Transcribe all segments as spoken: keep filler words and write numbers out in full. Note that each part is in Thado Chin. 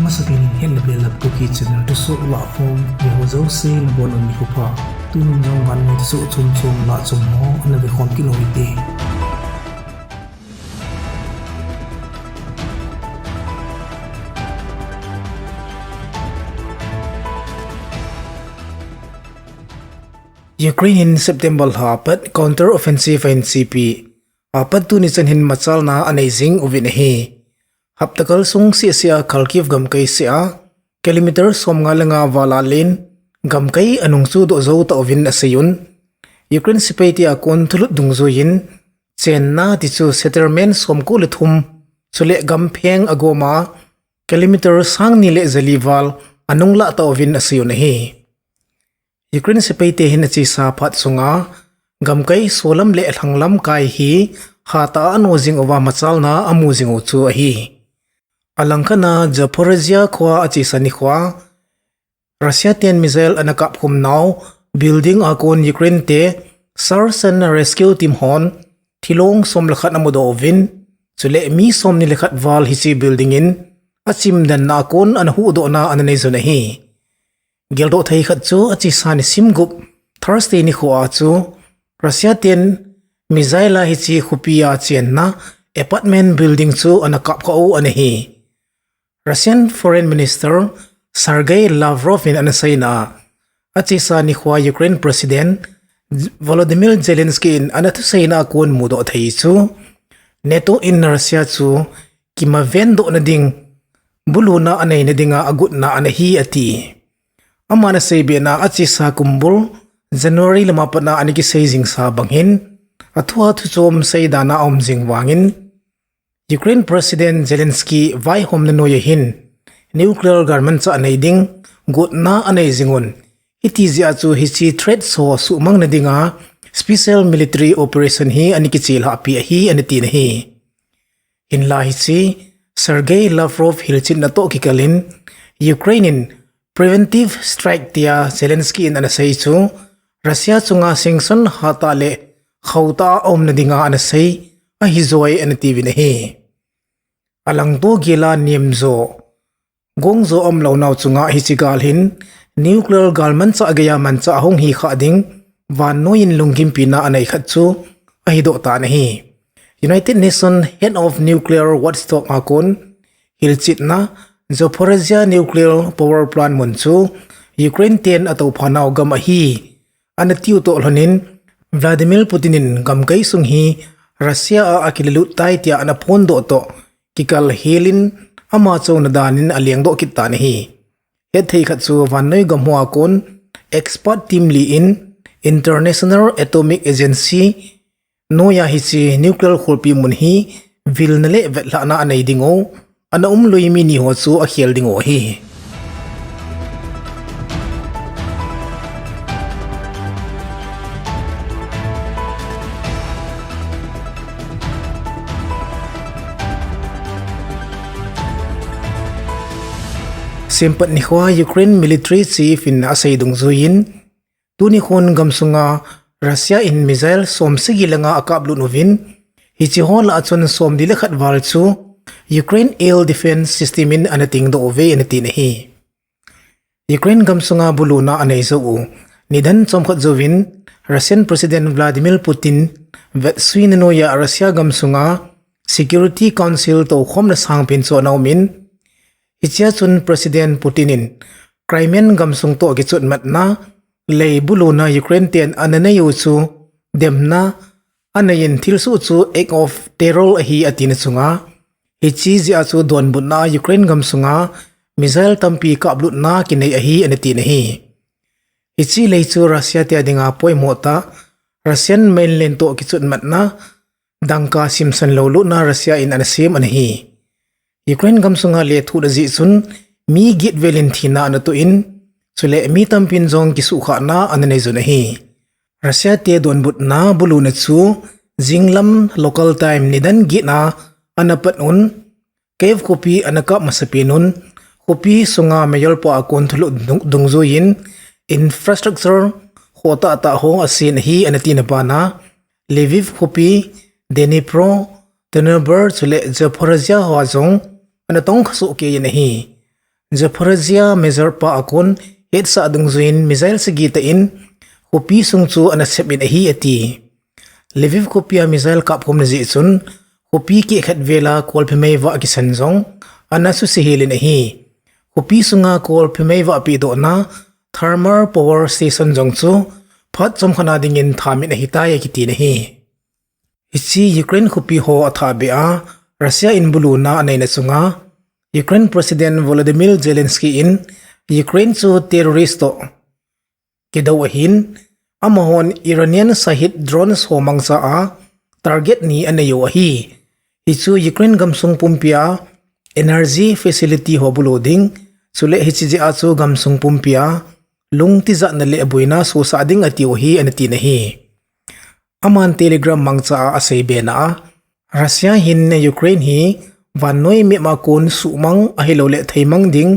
Masapen in Hetna Belap Kuki channel thusoh lahkhom, eiho jouse nabonun nikho pha. Tunin jong vannoi thusoh chomchom lahchom ho ana vekhom kit u hite. Ukraine in September lha apat counter offensive ahin chepi. Apat tuni chan hin machalna anei jing uvin ahi. Hapta kal sung sehseh a Kharkiv gamkai seh a, kilometer somnga le nga val a len, gamkai anung chudoh jou tauvin aseiyun. Ukraine sepai te a kon thulut dungjuiyin, chenna ti chu settlement somko le thum, chule gampheng agoma, kilometer sangni le jali val anung lah tauvin aseiyun ahi. Ukraine sepai te hin achesa phat sunga, gamkai solam le lhanglam kai hi hatah a ano jing uva machalna amu jing u chu ahi. Alangkhat a Zaporizhia khoa achesa nikhoa, Russia ten missile ana kapkhum nau building a kon Ukraine te search and rescue team hon thilong som le khat amudoh uvin, chule mi somni le khat val hiche building in achimdanna a kon ana huhdohna ana neiyun ahi. Geldoh thei khat chu achesa nisim gup Thursday nikhoa chu Russia ten missile a hiche khopi a chenna apartment building chu ana kapkhah u ana hi. Russian Foreign Minister Sergei Lavrov in ana seina a, achesa nikhoa Ukraine President Volodymyr Zelensky in ana thuseina a kon mudoh thei chu, NATO in Russia chu kimavendohna ding, buluna aneina dinga agotna ana hi ati. Aman aseibena achesa kumbul January lama pat a ana kisei jingsa bang hin, athua thuchom seidan a aum jing vangin, Ukraine President Zelensky vaihomna noiya hin, nuclear galmanchah nei ding gotna anei jingun, hiti jeh a chu hiche threat ho suhmangna dinga special military operation hi ana kichelhahpi ahi ana tina ahi. Hinla hiche Sergei Lavrov hilchetna toh kikal in, Ukraine in preventive strike tia Zelensky in ana sei chu, Russia chunga sanction hatah le khohtah a aumna dinga ana sei ahi joi ana tiuvin ahi. Alangto gel a nemjo, gongjo umlou nau chunga hiche gal hin nuclear galmanchah geiya manchah ahung hikhah ding vannoi in lunggim pina anei khat chu ahidoh tan ahi. United Nations Head of Nuclear Watchdog a kon hilchetna Zaporizhia Nuclear Power Plant mun chu Ukraine ten atoupha nau gam ahi ana tiu toh lhonin, Vladimir Putin in gamkai sung hi Russia a akilalut tai tia ana phondoh toh kikal helin, ama chouna dan in alengdoh kit tan ahi. Hetthei khat chu vannoi gamho a kon expert team li in International Atomic Agency noiya hiche nuclear kholpi mun hi vilna le vetlhahna anei dingu, ana umlui mi niho chu akhel dingu ahi. Sempat nikhoa Ukraine military chief in asei dungjuiyin, tuni khon gamsunga Russia in missile somsagi le nga akaplut uvin, hicheho lah a chun somni le khat val chu Ukraine air defense system in ana tengdoh uve ana tin ahi. Ukraine gamsunga buluna anei jou u nidan chomkhat jouvin, Russian President Vladimir Putin vetsuina noiya Russia gamsunga Security Council toukhomna sangpen chu ana umin, hichea chun President Putin in Crimean gamsung toh kichotmatna lei buluna Ukraine ten ana neiu chu demna aneiyin thilsoh chu act of terror ahi atina chunga, hiche jeh a chu donbutna Ukraine gamsunga missile tampi kaplutna kinei ahi ana tin ahi. Hiche lei chu Russia te dinga poimo tah, Russian mainland toh kichotmatna, dangka simsan lou lutna Russia in ana sem ana hi. Ukraine gamsunga lethuhna jeh chun mi get velin thina ana toh in, chule mi tampin jong kisuhkhahna ana neiyun ahi. Russia te donbutna buluna chu jinglam local time nidan get a ana pat un, Kyiv khopi ana kap masapen un, khopi sunga mayol pa a kon thulut dung- dungjuiyin infrastructure khotahtah ho asen ahi ana tina bana, Lviv khopi, Dnipro, Chernihiv chule Zaporizhia hoa jong ana tongkha sohkeiyin ahi. Zaporizhia major pa a kon hetsah dungjuiyin missile sagi tah in khopi sung chu ana sep in ahi ati. Lviv khopia missile kapkhum na jeh chun khopi kehkhat vela kolphe meivah kisan jong ana suse hel in ahi. Khopi sunga kolphe meivah pehdohna thermal power station jong chu phat chomkhat na dingin thamin ahitai akiti in ahi. Hiche Ukraine khopi ho athahbeh a Russia in buluna aneina chunga Ukraine President Volodymyr Zelensky in Ukraine chu terrorist toh kidou ahin, amahon Iranian Shahed drones ho mangcha a target ni anei u ahi. Hichu Ukraine gamsung pumpia energy facility ho bulu ding, chule hiche jeh a chu gamsung pumpia lungtijatna le boina sosah ding atiu ahi, ana tin ahi. Aman Telegram mangcha a asei bena a, Russia hin Ukraine hi vannoi map a kon suhmang ahilouleh theimang ding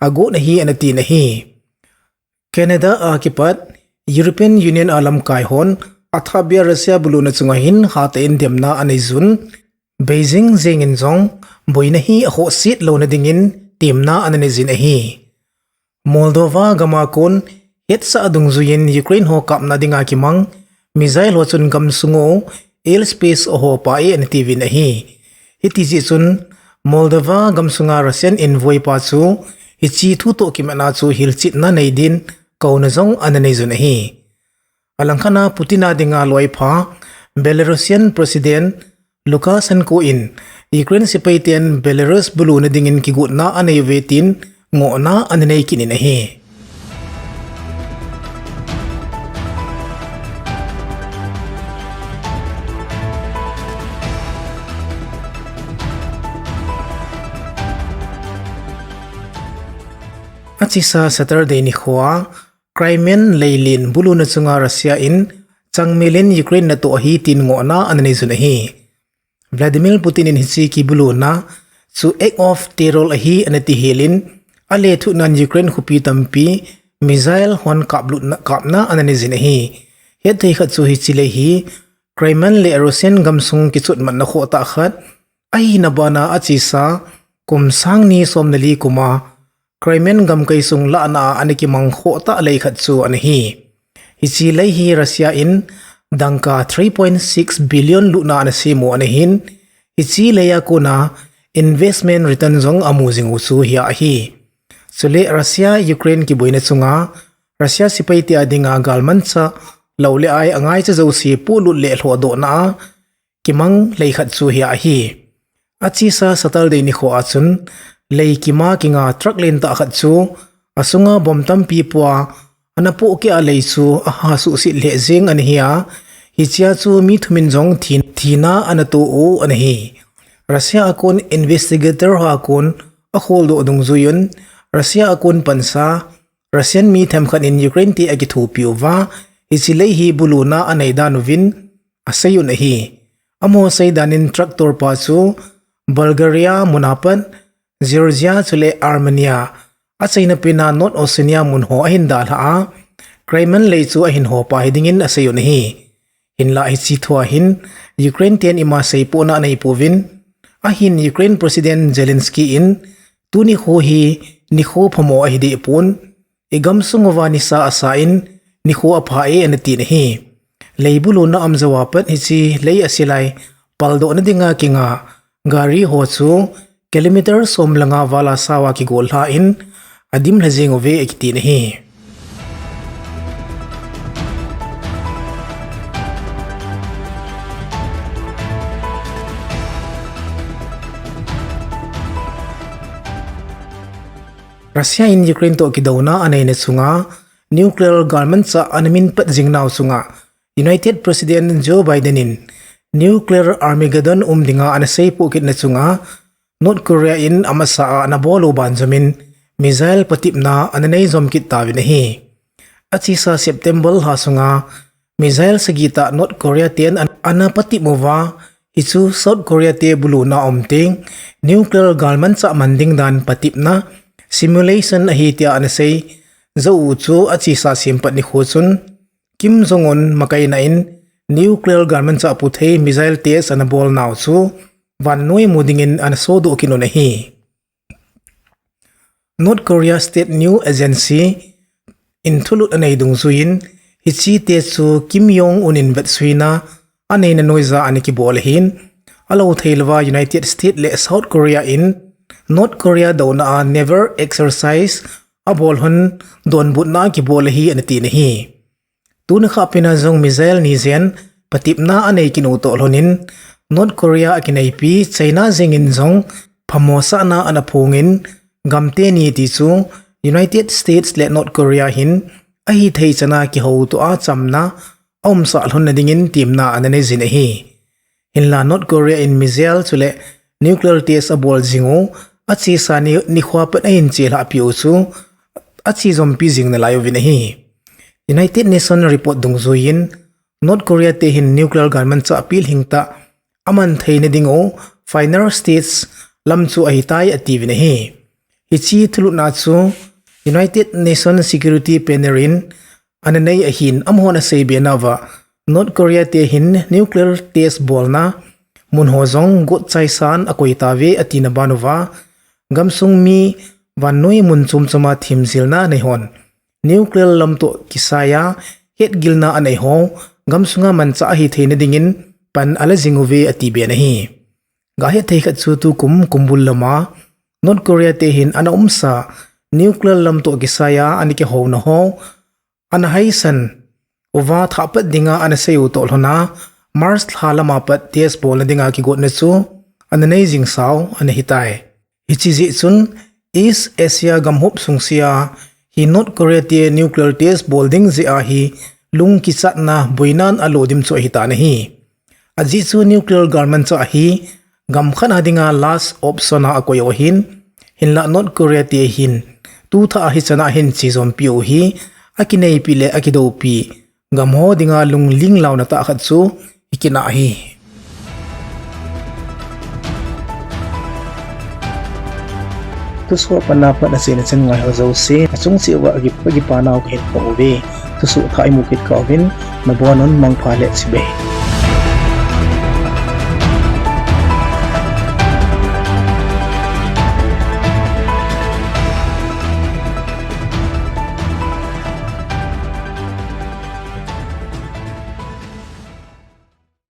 agot ahi, ana tin ahi. Canada a kipat European Union a lamkai hon athahbeh a Russia buluna chunga hin hatah in demna anei jun, Beijing jengin jong boina hi akhohset louna dingin temna ana nei jin ahi. Moldova gama kon hetsah dungjuiyin Ukraine ho kapna dinga kimang missile ho chun gamsung u airspace aho pai e ana tiuvin ahi. Hiti jeh chun Moldova gamsunga Russian envoy pa chu hiche thu toh kimatna chu hilchetna nei din kouna jong ana nei jun ahi. Alangkhat a Putin a dinga loipha Belarusian President Lukashenko in Ukraine sepai ten Belarus buluna dingin kigotna anei uve tin ngohna ana nei kit in ahi. Achesa Saturday nikhoa Crimean leilen buluna chunga Russia in changmel in Ukraine natoh ahi tin ngohna ana nei jun ahi. Vladimir Putin in hiche kibuluna chu act of terror ahi ana ti hel in, alethuhnan Ukraine khopi tampi missile hon kaplutna, kapna ana nei jin ahi. Hetthei khat chu hiche lei hi Crimean le Russian gamsung kichotmatna khohtah khat ahina bana achesa kum sang ni som le li kuma Crimean gamkai sung lahna a ana kimang khohtah lei khat chu ana hi. Hiche lei hi Russia in dangka three point six billion lutna ana sem u ana hin, hiche lei a kona investment return jong amu jing u chu hia ahi. Chule Russia Ukraine kiboina chunga Russia sepai te a dinga galmanchah lou le ai angaicha jouse polut le lhohdohna a kimang lei khat chu hia ahi. Achesa Saturday nikhoa chun lei kima kinga truck lentah khat chu asunga bomb tampi pua ana pohkeh a lei chu aha suhset lheh jeng ana hi a, hichea chu mi thum in jong thi, thina ana to u ana hi. Russia a kon investigator ho a kon akholdoh dungjuiyun Russia a kon pansa Russian mi themkhat in Ukraine te akithopi uva, hiche lei hi buluna anei dan uvin asei un ahi. Amaho seidan in tractor pa chu Bulgaria muna pat Georgia chule Armenia, achaina pena North Ossetian mun ho ahin dalha a, Crimean lei chu ahin hopa hidingin asei un ahi. Hinlah hiche thua hin Ukraine ten ima seipohna anei pouvin, ahin Ukraine President Zelensky in tuni kho hi nikho phamo ahi dehpon, igamsung uva nisa asa in nikho apha e ana tin ahi. Lei buluna um jouva pat hiche lei aselai paldohna dinga kinga gari ho chu kilometer som le nga val a sao a kigolha in adim lha jeng uve akitin ahi. Russia in Ukraine toh kidouna aneina chunga nuclear galmanchah ana minpat jing nau chunga United President Joe Biden in nuclear Armageddon um dinga ana seipoh kitna chunga North Korea in amasa a ana bol u banjom in missile patepna ana nei jom kit tauvin ahi. Achesa September lha sunga missile sagi tah North Korea ten an-, ana patep uva, hichu South Korea te buluna um teng nuclear galmanchah man ding dan patepna simulation ahi tia ana sei jou u chu achesa sempat nikho chun Kim Jong Un makaina in nuclear galmanchah puthei missile test ana bol nau chu vannoi mu dingin ana sodoh kit un ahi. North Korea State News Agency in thulut anei dungjuiyin, hiche te chu Kim Jong Un in vetsuina aneina noija ana kibol ahin, alou theilouva United States le South Korea in North Korea douna a naval exercise abol lhon donbutna kibol ahi ana tin ahi. Tuni khat pena jong missile ni jen patepna anei kit u toh lhonin, North Korea akineipi China jengin jong phamosahna ana phongin, gamteni ti chu United States le North Korea hin ahithei chana kihoutoa chamna aumsah lhonna dingin temna ana neijin ahi. Hinla North Korea in missile chule nuclear test abol jing u, achesa ni, nikho pat ahin chelhahpi u chu achejompi jing nalai uvin ahi. United Nations report dungjuiyin, North Korea te hin nuclear galmanchah pilhing tah aman theina ding u final stage lam chu ahitai atiuvin ahi. Hiche thulutna chu United Nations Security Panel in ana nei ahin, amahon aseibe nauva North Korea te hin nuclear test bolna munho jong gotchaisan akoitauve atina banuva, gamsung mi vannoi mun chomchoma themjilna neihon nuclear lamtoh kisaiya hetgilna aneiho gamsunga manchah ahitheina dingin pan ala jing uve atiben ahi. Gahet thei khat chu tukum kumbul lama North Korea te hin ana umsa nuclear lamtoh kisaiya ana kihouna ho ana haisan uva thahpat dinga ana sei u toh lhona, March lha lama pat test bolna dinga kigotna chu ana nei jingsau ana hitai. Hiche jeh chun East Asia gamhop sungsea hi North Korea te nuclear test bol ding jeh a hi lungkichatna boinan alo dim chu ahitan ahi. Ajeh chu nuclear galmanchah hi gamkhat a dinga last option a akoi u ahin, hinla North Korea te hin tuthah a hichan a hin chejompi u hi akineipi le akidoupi gamho dinga lungling launa tah khat chu hikit ahi. Thusoh apanna pat achaina chan ngaiho jouse achung cheh uva akipa nau kahin phong uve. Thusoh thah imu kit kah uvin, nabonun mangpha le chibai.